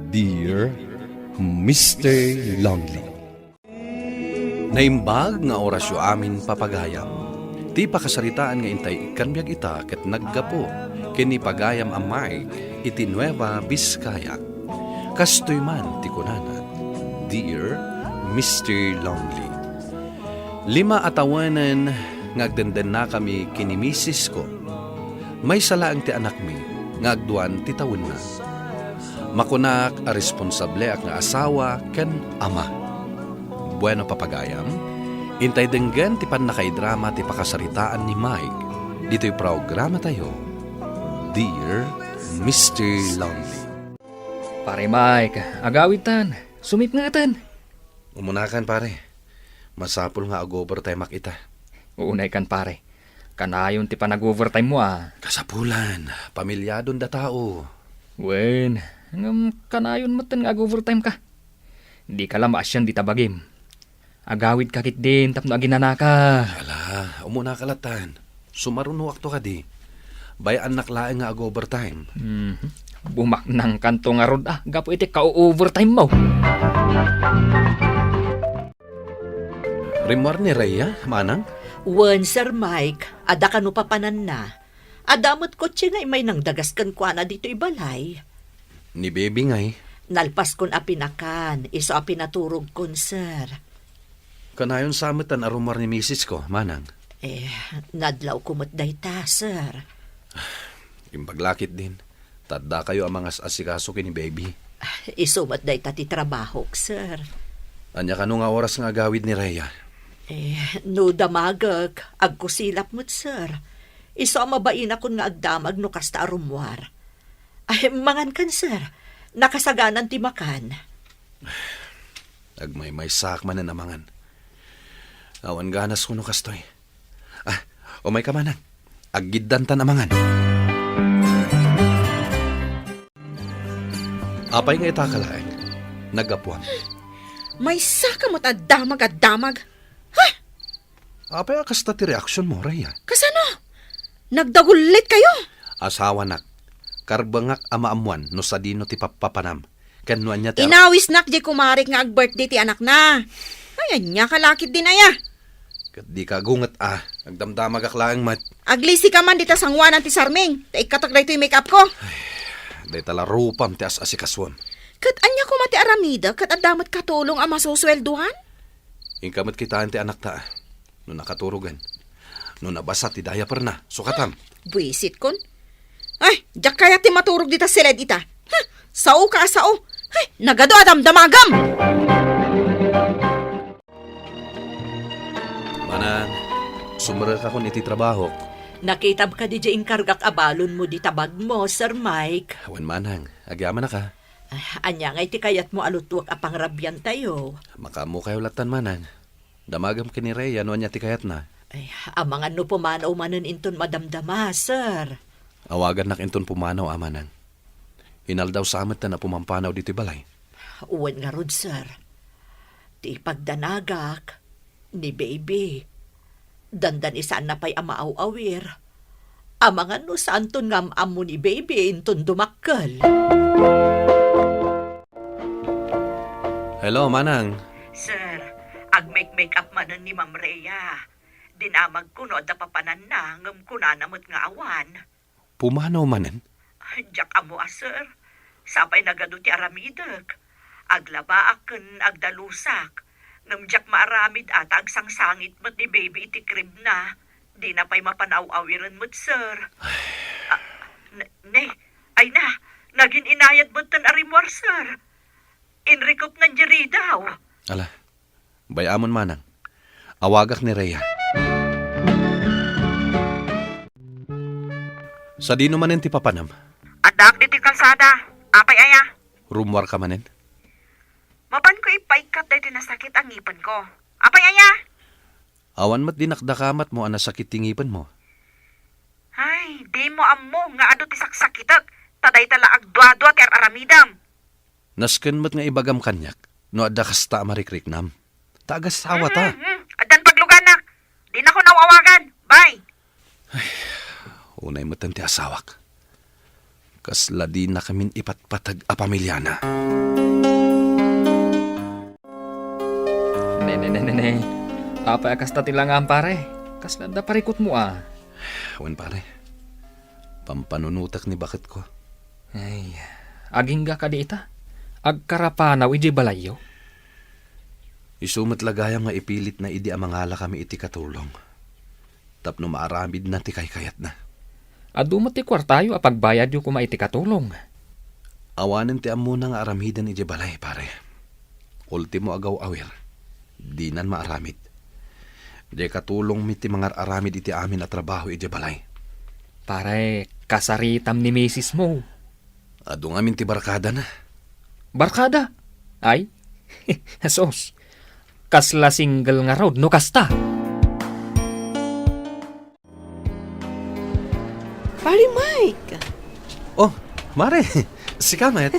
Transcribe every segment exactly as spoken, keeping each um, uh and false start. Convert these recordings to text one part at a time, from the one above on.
Dear Mister Lonely. Naimbag nga orasyo amin, papagayam. Ti pakasaritaan nga intay ikkan biag ita ket naggapu ken ni pagayam a Mike iti Nueva Vizcaya. Kastoy man ti kunana, Dear Mister Lonely. Lima a tawenen nga agdendennakami ken ni misisko. Maysa laeng ti anakmi nga agduan ti tawenna. Makunak a responsableak nga asawa ken ama. Bueno, papagayam, intay denggen ti pannakaidrama ti pakasaritaan ni Mike ditoy programatayo, Dear Mister Lonely. Pare Mike, agawidtan. Sumipngetan. Umunakan, pare. Masapul nga ag-overtime ak ita. Unaykan, pare. Kanayon ti panag-overtime mo, a. Kasapulan, pamilyadon da tao. Wen, ngem kanayon metten nga ag-overtime ka. Dika la maasian dita bagim. Agawidka ketdin tapno aginanaka. Ala, umunaka lattan. Sumarunoakto kadi. Bay-annak laeng nga ag-overtime. Mhm. Bumaknangkanto ngarud, a, gapu iti ka-overtime mo. Rimmuar ni Rhea, manang? Wen, Sir Mike, adda kano papananna. Adda met kotse nga immay nangdagas kenkuana ditoy balay. Ni Baby ngay? Nalpaskon a pinakan, isu a pinaturogkon, sir. Kanayon sa metten a rummuar ni misis ko, manang? Eh, nadlawko met dayta, sir. Imbag la ketdin, ta addakayo a mangas-asikaso ken ni Baby. Isu met dayta ti trabahok, sir. Ania kano nga oras nga agawid ni Rhea? Eh, no damagek, agkusilap met, sir. Isu a mabainakon nga agdamag no kasta a rummuar. Ay, mangankan, sir. Nakasaganan ti makan. Agmaymaysaak manen a mangan. Awan ganasko no kastoy. Ah, umayka, manang. Aggiddantan a mangan. Apay nga itaka laeng? Naggapuam. Maysaka met a damag a damag. Ha? Apay a kasta ti reaksionmo, Rhea? Kasano? Nagdagullit kayo? Asawanak, karbengak a maammuan no sadino ti pappapanam, ken no ania ti ar- Inawisnak diay kumarik nga ag-birthday ti anakna. Ay, ania ka la ketdin aya? Ket dika agunget a, agdamdamagak laeng met. Aglisi ka man dita sangoanan ti sarming, ta ikkatak daytoy make-up ko. Ay, dayta la rupam ti as-asikasuem. Ket ania koma ti aramidek ket adda met katulong a masusueldoan? Inka met kitaen ti anakta. No nakaturogen. No nabasa ti diaperna, sukatam. Buisitkon. Ay, diak kayat ti maturog dita siled ita. Ha? Sao ka a sao. Ay, nagadu a damdamagam! Manang, sumrekakon iti trabahok. Nakitam kadi diay inkargak a balonmo dita bagmo, Sir Mike? Wen, manang, agyamanak a. Ah, ania ngay ti kayatmo a lutuek a pangrabiantayo? Makaammokayo lattan, manang. Damagam ken ni Rhea no ania ti kayatna. Ay, amangan no pumanaw manen inton madamdama, sir. Awagannak inton pumanaw a, manang. Inaldaw sa metten a pumampanaw ditoy balay. Wen ngarud, sir. Ti ipagdanagak, ni Baby. Dandani saanna pay a maaw-awir. Amangan no saanton nga am-ammo ni Baby inton dumakkel. Hello, manang. Sir, agmake-make up manen ni Ma'am Rhea. Dinamagko no adda papananna, ngem kunana met nga awan. Pumanaw manen? Diak ammo a, sir. Sapay nagadu ti aramidek. Aglabaak ken agdalusak. Ngem diak maaramid a ta agsangsangit met ni Baby iti cream na. Dina pay mapanaw-awiren met, sir. Ah, n-, ne, ay na, nagin-inayad metten a rimmuar, sir. Inrikupnan diay ridaw. Ala, bay-amon, manang. Awagak ni Rhea. Sadino manen ti papanam? Addaak ditoy kalsada. Apay aya? Rummuarka manen? Mapanko ipaikkat daytoy nasakit a ngipenko. Apay aya? Awan met dinakdakamatmo a nasakit ti ngipenmo. Ay, dimo ammo nga adu ti saksakitek, ta dayta la agduadua ti ar-aramidem. Nasken met nga ibagam kaniak no adda kasta a marikriknam. Ta agasawa ta. Hmm, hmm, addan pagluganak. Dinakon aw-awagan. Bye. Ay, unay metten ti asawak. Kasla dinakamin ipatpateg a pamiliana. Ne, ne, ne, ne, ne. Apay a kasta ti langam, pare? Kasla adda parikutmo, a? Wen, pare. Pampanunotek ni baketko. Ay, agingga kadi ita? Agkarapanaw idiay balayyo? Isu met la gayam nga ipilitna idi a mangalakami iti katulong tapno maaramidna ti kaykayatna. Adu met ti kuartayo a pagbayadyo koma iti katulong. Awanen ti ammona nga aramiden idiay balay, pare. Ultimo a gaw-awir, dinan maaramid. Diay katulongmi ti mangar-aramid iti amin a trabaho idiay balay. Pare, kasaritam ni misismo. Adu ngamin ti barkadana. Barkada? Ay, Jesus. Kasla single ngarud no kasta. Pare Mike! Oh, mare, sika met?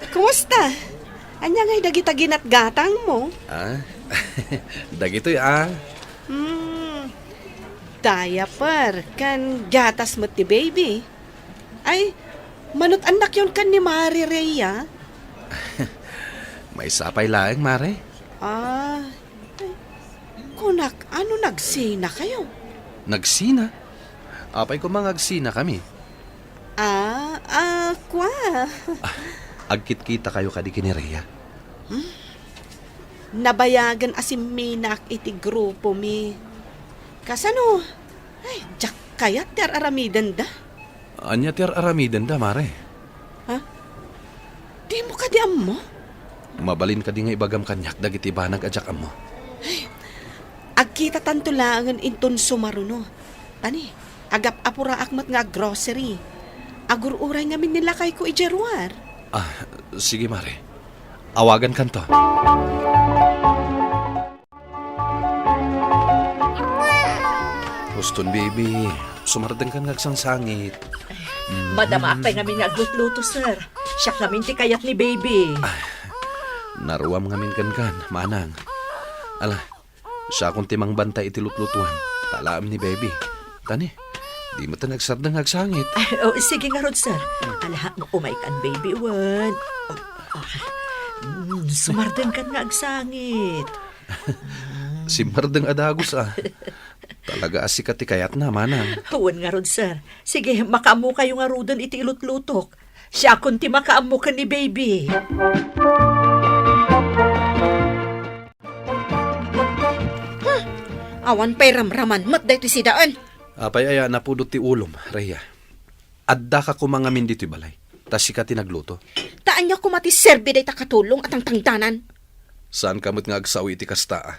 Kumusta? Ania ngay dagita ginatgatangmo? Ah, dagitoy, ah. Hmm, diaper ken gatas met ti baby. Ay, manut-annakyon ken ni Mare Rhea? Maysa pay laeng, mare. Ah, ay, kunak, ano, nagsinakayo? Nagsina? Apay koma nga agsinakami? Ah, ah, kua. Ah, agkitkitakayo kadi ken ni Rhea? Hmm? Nabayagen a simminaak iti grupomi. Kasano? Ay, diak kayat ti ar-aramidenda. Ania ti ar-aramidenda, mare? Ha? Dimo kadi ammo? Mabalin kadi nga ibagam kaniak dagiti banag a diak ammo? Ay, agkitatanto laengen inton sumaruno. Tani, agap-apuraak met nga aggrocery. Agur-uray ngamin ni lakayko idiay ruar. Ah, sige, mare. Awagankanto. Huston, baby. Sumardengkan nga agsangsangit. Madamaak pay ngamin nga aglutluto, sir. Siak ngamin ti kayat ni baby. Ah, naruam ngamin kenkan, manang. Ala, siakon ti mangbantay iti lutlutoan. Talaem ni baby. Tani, di met ta nagsardeng nga agsangit. Ay, oh, sige ngarud, sir. Ala, umaykan, baby, wen. Ah, mm, sumardengkan nga agsangit. Simmardeng a dagus, ah. Talaga a sika ti kayatna, manang. Wen ngarud, sir. Sige, makaammokayo ngaruden iti ilutlutok. Siakon ti makaammo ken ni baby. Hmm, awan pay ramraman met daytoy sidaen. Apay aya napudot ti ulom, Rhea? Addaka koma ngamin ditoy balay, ta sika ti nagluto. Ta ania koma ti serbi dayta katulong a tangtangdanan? Saanka met nga agsao iti kasta, a.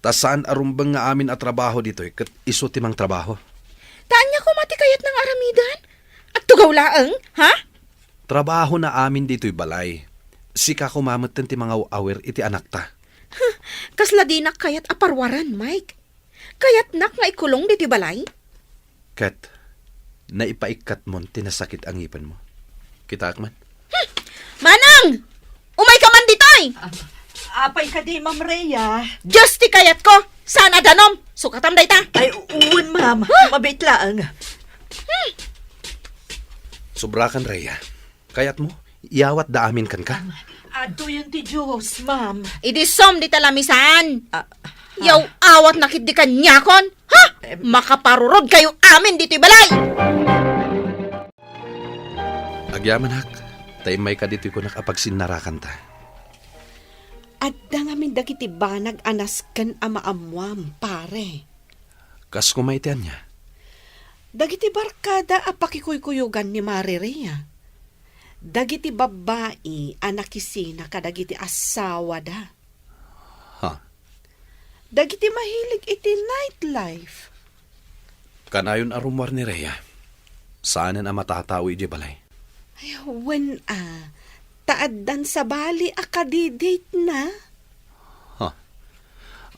Ta saan a rumbeng nga amin a trabaho ditoy ket isu ti mangtrabaho. Ta ania koma ti kayatna nga aramiden? Agtugaw laeng, ha? Trabahona amin ditoy balay. Sika koma metten ti mangaw-awir iti anakta. Huh, kasla dinak kayat a paruaren, Mike. Kayatnak nga ikulong ditoy balay? Ket, naipaikkatmon ti nasakit a ngipenmo. Kitaak man. Hmm! Manang! Umayka man ditoy! Ah, apay kadi, Ma'am Rhea? Dios ti kayatko! Saan a danom? Sukatam dayta! Ay, wen, ma'am. Huh? Mabiit laeng. Hmm. Sobrakan, Rhea. Kayatmo, iyawatda amin kenka? Adtoyen ti Dios, ma'am. Idi som dita lamisan. Ah, yaw-awatna ketdi kaniakon. Ha? Em. Makaparurod kayo amin ditoy balay! Agyamanak, ta immayka ditoy kunak a pagsinnarakanta. Adda ngamin dagiti banag a nasken a maammuam, pare. Kas koma iti ania? Dagiti barkada a pakikuykuyogan ni Mare Rhea. Dagiti babbai a nakisina kadagiti asawada. Ha? Dagiti mahilig iti nightlife. Kanayon a rummuar ni Rhea. Saanen a matatao idiay balay. Ay, wen a. Ta addan sabali a kadidatena. Ha?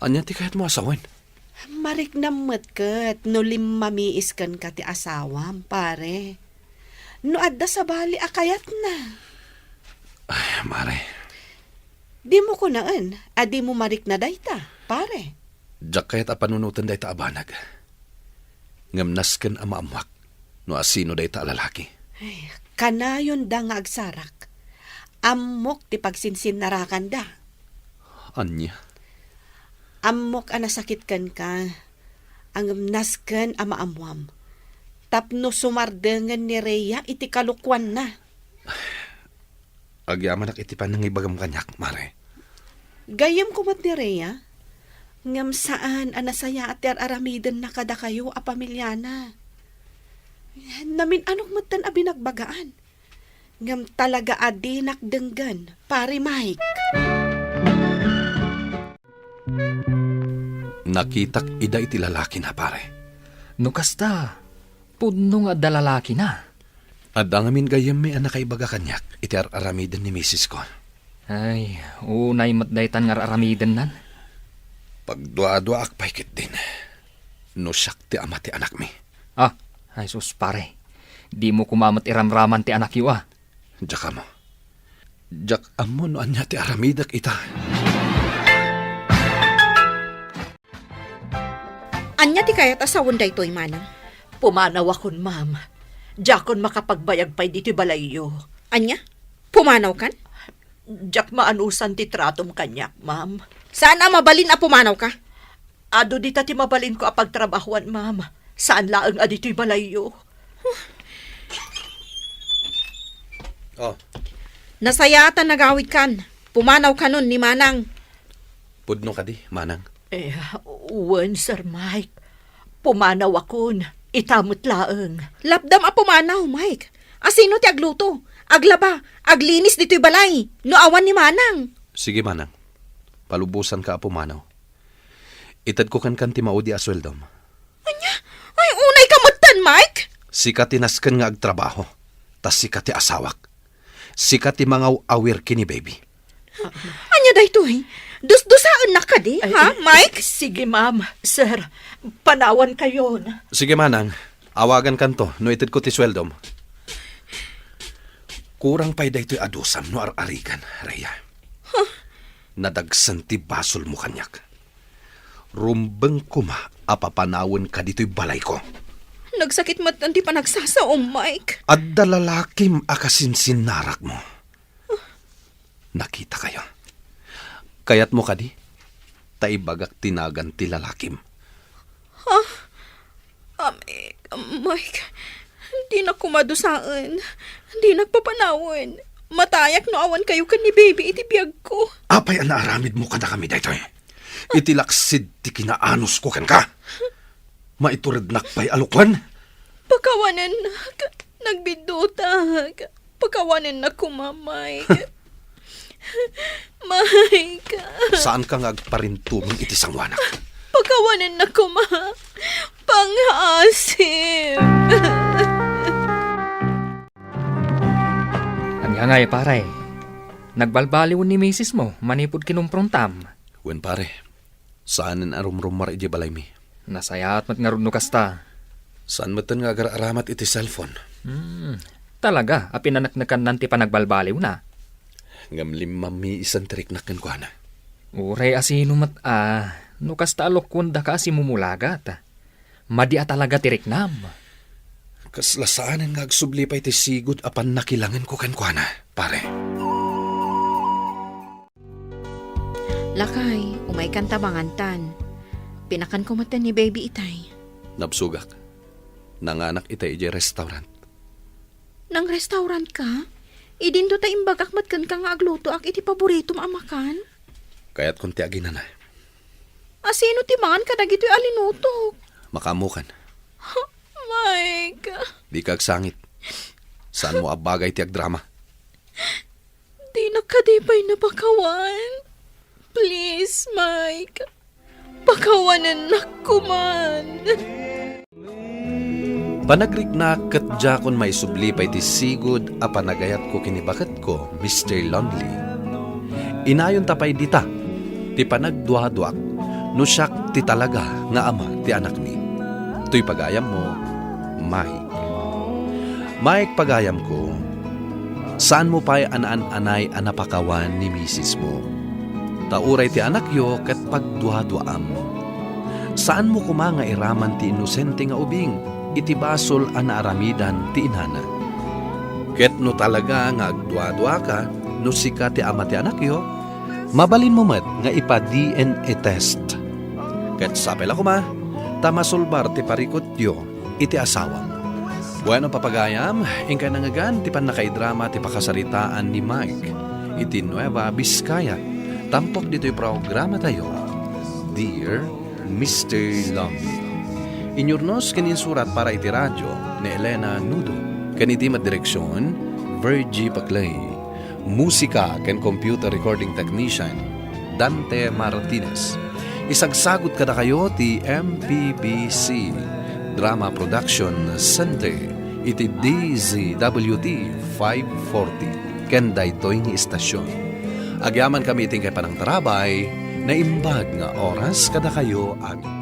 Ania ti kayatmo a sawen? Mariknam met ket no limmamiis kenka ti asawam, pare. No adda sabali a kayatna. Ay, mare. Dimo kunaen a dimo marikna dayta, pare. Diak kayat a panunoten dayta a banag. Ngem nasken a maammuak no asino dayta a lalaki. Ay, kanayonda nga agsarak. Ammok ti pagsinsinnarakanda. Ania? Ammok a nasakit kenka, ngem nasken a maammuam. Tapno sumardengen ni Rhea iti kalokuanna. Agyamanak iti panangibagam kaniak, Mare. Gayyemko met ni Rhea, ngem saan a nasayaat ti ar-aramidenna kadakayo a pamiliana. Namin-anok metten a binagbagaan. Ngem talaga a dinak denggen, Pare Mike. Nakitak ida iti lalakina, pare. No kasta, pudno nga adda lalakina. Adda ngamin gayyemmi a nakaibaga kaniak iti ar-aramiden ni misisko. Ay, unay met daytan nga ar-aramidennan. Pagduaduaak pay ketdin no siak ti ama ti anakmi. Ah, ay sus, pare. Dimo koma met iramraman ti anakyo, a. Diak ammo. Diak ammo no ania ti aramidek ita. Ania ti kayat a sawen daytoy, manang? Pumanawakon, ma'am. Diakon makapagbayag pay ditoy balayyo. Ania? Pumanawkan? Diak maanusan ti tratom kaniak, ma'am. Saan a mabalin a pumanawka? Adu dita ti mabalinko a pagtrabahuan, ma'am. Saan laeng a ditoy balayyo. Oh. Nasayaat a nagawidkan. Pumanawkanon ni manang. Pudno kadi, manang? Eh, wen, Sir Mike. Pumanawakon. Ita met laeng. Lapdam a pumanaw, Mike. Asino ti agluto, aglaba, aglinis ditoy balay no awan ni manang? Sige, manang. Palubosanka a pumanaw. Itedko kenkan ti maudi a sueldom. Ania? Ay, unayka metten, Mike? Sika ti nasken nga agtrabaho, ta sika ti asawak. Sika ti mangaw-awir ken ni baby. Ania daytoy? Dusdusaennak kadi, ha, Mike? Sige, ma'am, sir. Panawankayon. Sige, manang. Awagankanto no itedko ti sueldom. Kurang pay daytoy a dusam no ar-arigan, Rhea. Nadagsen ti basolmo kaniak. Rumbeng koma a papanawenka ditoy balayko. Nagsakit met ti panagsasaom, Mike. Adda lalakim a kasinsinnarakmo. Nakitakayo. Kayatmo kadi? Ta ibagak ti nagan ti lalakim. Ha? Ami, Mike, dinak koma dusaen. Dinak papanawen. Matayak no awan kayo ken ni baby iti biagko. Apay a naaramidmo kadakami daytoy? Iti laksid ti kinaanusko kenka. Maiturednak pay a lukon? Pakawanennak. Nagbiddutak. Pakawanennak koma, Mike. Mike. Saanka nga agparintumeng iti sangoanak? Pakawanennak koma. Pangaasim. Ania ngay, pare? Nagbalbaliw ni misismo manipud kinumprontam? Wen, pare. Saanen a rumrummar idiay balaymi. Nasayaat met ngarud no kasta. Saan metten nga agar-aramat iti cellphone. Hmm. Talaga a pinaneknekannan ti panagbalbaliwna. Ngem limmammiisan ti riknak kenkuana. Uray asino met a, no kasta a lokuendaka a simumulagat. Madi a talaga ti riknam. Kasla saanen nga agsubli pay ti sigud a pannakilangenko kenkuana, pare. Lakay, umaykan ta mangantan. Pinakanko met ni baby itay. Nabsogak. Nanganak itay idiay restaurant. Nang-restaurantka? Idinto ta imbagak met kenka nga aglutoak iti paboritom a makan? Kayatkon ti aginana. Asino ti mangan kadagitoy a linutok? Makaammokan. Mike. Dika agsangit. Saanmo a bagay ti agdrama. Dinak kadi pay napakawan. Please, Mike. Pakawanennak koman. Panagriknak ket diakon maisubli pay ti sigud a panagayatko ken ni baketko, Mister Lonely. Inayonta pay dita ti panagduaduak no siak ti talaga nga ama ti anakmi. Toy pagayammo, Mike. Mike, pagayamko, saanmo pay a naan-anay a napakawan ni misismo. Ta uray ti anakyo ket pagduaduaam. Saanmo koma nga iraman ti inosente nga ubing iti basol a naaramidan ti inana. Ket no talaga nga agduaduaka, sika ti ama ti anakyo, mabalinmo met nga ipa-D N A test. Ket sapay la koma, ta masulbar ti parikutyo iti asawam. Bueno, papagayam, inkay nangngegan ti pannakaidrama ti pakasaritaan ni Mike iti Nueva Vizcaya. Tampok ditoy programatayo, Dear Mister Longgi. Inyurnos ken insurat para iti radio ni Elena Nudo, ken iti met direksion, Virgie Paclay. Musika ken computer recording technician, Dante Martinez. Isagsagut kadakayo ti M P B C Drama Production Center iti D Z W T five forty ken daytoy nga istasyon. Agyamankami iti inkay panangtarabay, naimbag nga oras kadakayo amin.